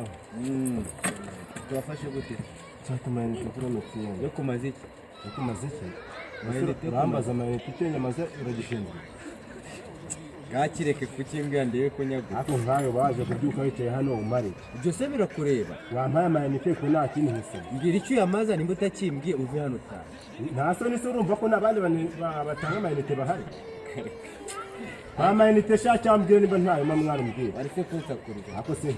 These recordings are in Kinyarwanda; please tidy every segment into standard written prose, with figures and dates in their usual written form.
Uraho. Tubafashe gute? Nshaka amayinite kuri MTN. Yo kumaza iki? Yo kumaza iki? Amayinite yo Urambaza amayinite icyo nyamaze, uragishinzwe? Bwakireke kukimbwira ndebe ko nyagura. Ariko nkawe waje kubyuka wicaye hano umare iki? Ibyo se birakureba? Wampaye amayinite ko nta kindi nkusaba? Mbwira icyo uyamaza, nimba utakimbwiye uve hano utahe. Nta soni se? Urumva ko n'abandi batanga amayinite bahari? Nta mayinite sha, cyambwira niba ntayo mba mwarambwira. Waretse kunsakuriza. Ariko se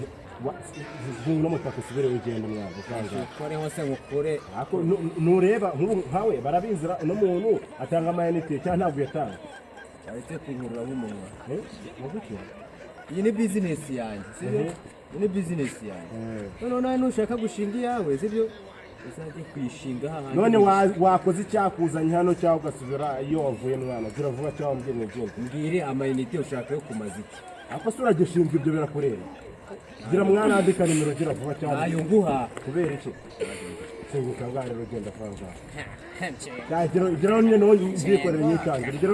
zungu n'umutaka usubire ugenda mwana ukanga. Ukore hose ngukore. Ariko nureba nk'ubu nkawe barabizira, uno muntu atanga amayinite cyangwa ntabwo uyatanga? Waretse kunkurura nk'umunwa. Eh, mu gute? Iyi ni bizinesi yanjye, sibyo? Iyi ni bizinesi yanjye. Noneho nawe nushaka gushinga iyawe, sibyo, uzajye kuyishinga hahandi. None wakoze icyakuzanye hano cyangwa ugasubira iyo wavuye mwana? Gira vuba cyangwa mbwira ugende. Mbwire, amayinite ushaka yo kumaza iki? Ariko se uragishinzwe? Ibyo birakureba? Gira mwana, andika nimero, gira vuba cyangwa Ntayo nguha. Kubera iki? Singuka ngaha rero, ugenda vanga. Gira gira nyine nawe mbyikorere nyitangire. Gira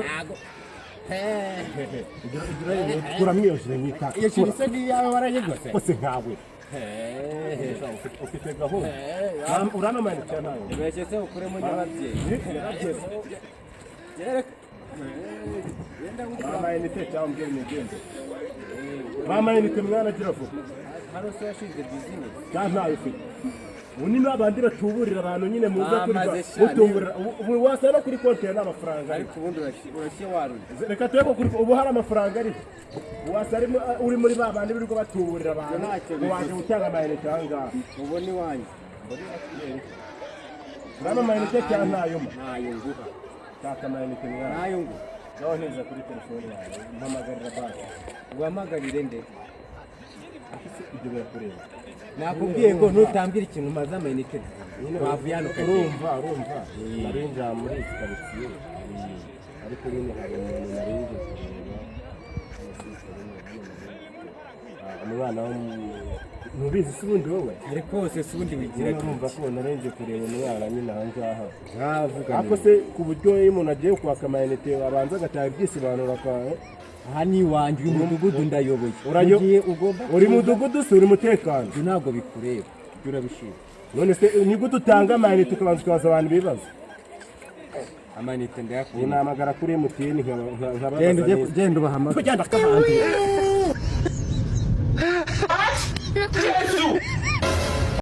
gira gira, kuramo iyo jire nyitangire. Iyo kintu se n'iyawe warayigose? Kose nkawe ufite gahunda, urama amayinite cyangwa ntayo? Ibeshye se ukuremo nyababyeyi. Amayinite cyangwa mbwira nigende. Amayinite mwana, gira vuba. Hano se washinze bizinesi? Cyangwa ntayo ufite? Ubu ni babandi batuburira abantu nyine, muza kuri Bamaze sha, mutuburira. Ubu wasa no kuri konti yawe nta mafaranga ariho. Ariko ubundi urashye waruye. Reka turebe ko kuri ubu hari amafaranga ariho. Wasa uri muri ba bandi birirwa batuburira abantu. Ntacyo ngo waje bivuze. gutanga amayinite aha ngaha. Ubu ni wanjye. Urama amayinite cyangwa ntayo ma? Ntayo nguha. Shaka amayinite mwana. Ntayo nguha. Nawe neza kuri telefone yawe mpamagarira banki. Uhamagarire nde? Ibyo birakureba? Nakubwiye ngo nutambwira ikintu umaze amayinite, wavuye hano ukagenda. Urumva nari njya muri iki karitsiye, ariko nyine hari umuntu nari nje kureba. Umwana wo ntubizi se ubundi wowe? Ariko hose se ubundi wigira? Nyine urumva ko nari nje kureba umwana nyine aha ngaha. Nkavuga. Ariko se ku buryo iyo umuntu agiye kwaka amayinite abanza agatanga ibyisobanuro Aha ni iwanjye, uyu mudugudu ndayoboye. Mu gihe ugomba Uri mudugudu se uri mutekano? Ibyo ntabwo bikureba, ibyo urabishima. None se ni gute utanga amayinite ukabanza ukabaza abantu ibibazo? Amayinite Ubu ndayakunda. nahamagara kuri MTN nkababaza Genda ujye neza. genda ubahamagare. Kugenda kabandi.